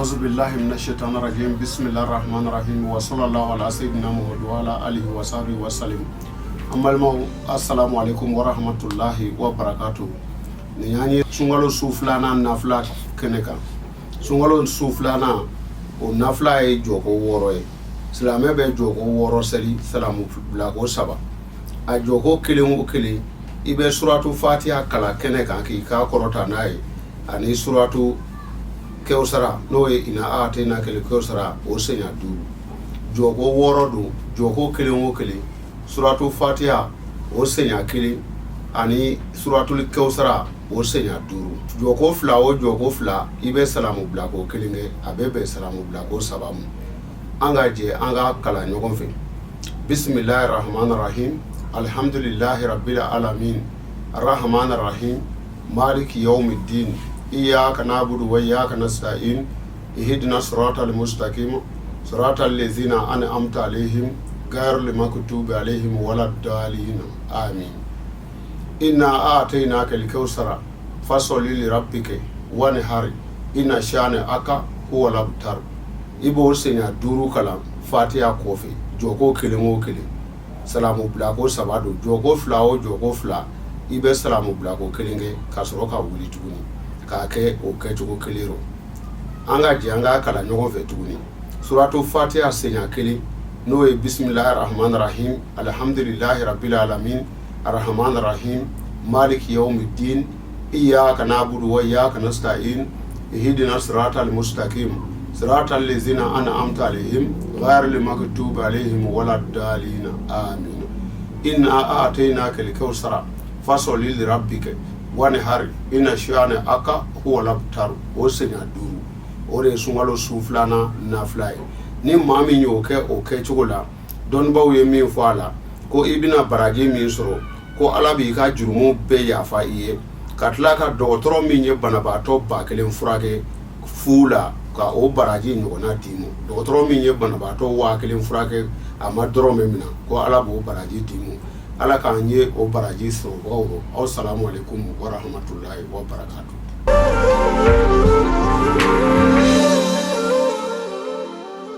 Auzu billahi minash shaitani rajim bismillahir rahmanir rahim wa sallallahu ala sayyidina Muhammad wa ala alihi wa sahbihi wa sallim. An balimaw, assalamu alaikum wa rahmatullahi wa barakatuh. Nin y'an ye sunkalo su filanan nafila kɛnɛ kan. Sunkalo su filanan, o nafila ye jɔko 6 ye. Silamɛ bɛ jɔko 6 seli, salamu bilako saba. A jɔko kelen o kelen, i bɛ suratu fatiha kalan kɛnɛ kan k'i kan kɔrɔta n'a ye, ani suratu kɛwsara, n'o ye ina atayina kal kɛwsara, o siɲɛ 5. Jɔko 6 don. Jɔko kelen o kelen, suratu fatiha o siɲɛ kelen ani suratul kɛwsara o siɲɛ 5. Jɔko fila o jɔko fila, i bɛ salamu bilako kelen kɛ, a bɛ bɛn salamu bilako saba ma. An ka jɛ an ka kalan ɲɔgɔn fɛ. Bisimilahi rahmani rahim, alhamdulilahi rabbil alamin, arrahmani rahim, maliki yawmiddin, iyyaka na'budu wa iyyaka nasta'in, ihdina siratal mustaqim, siratal ladzina an'amta alaihim, ghayril maghdubi alaihim waladdallin, amin. Inna a'tainaka al-kawsara fasalli li rabbika wanhar inna shani'aka huwal abtar. I b'o siɲɛ 5 kalan fatiha kɔfɛ, jɔko kelen o kelen, salamu bilako saba don. Jɔko fila o jɔko fila, i bɛ salamu bilako kelen kɛ ka sɔrɔ ka wuli tuguni k'a kɛ o kɛcogo kelen rɔ. An ka jɛ an k'a kalan ɲɔgɔn fɛ tuguni. Suratu fatiha siɲɛ kelen, n'o ye bisimilahi rahmani rahim, alhamdulilahi rabbil alamin, arrahmani rahim, maliki yawmiddin, iyyaka na'budu wa iyyaka nasta'in, ihdina siratal mustaqim, siratal ladzina an'amta alaihim, ghayril maghdubi alaihim waladdallin, amin. Inna a'tainaka al-kawsara fasalli li rabbika wanhar inna shani'aka huwal abtar, o siɲɛ 5. O de ye sunkalo su filanan nafila ye. Ni maa min y'o kɛ o kɛcogo la, dɔnnibaw ye min fɔ a la, ko i bɛna baraji min sɔrɔ, ko Ala b'i ka jurumu bɛɛ yafa i ye, ka tila ka dɔgɔtɔrɔ min ye banabaatɔ 1000 furakɛ fu la, ka o baraji ɲɔgɔnna d'i ma. Dɔgɔtɔrɔ min ye banabaatɔ 1000 furakɛ, a ma dɔrɔmɛ minɛ, ko Ala b'o baraji d'i ma. Ala k'an ye o baraji sɔrɔbagaw rɔ. Aw salamu alaikum wa rahmatulahi wa barakatuh.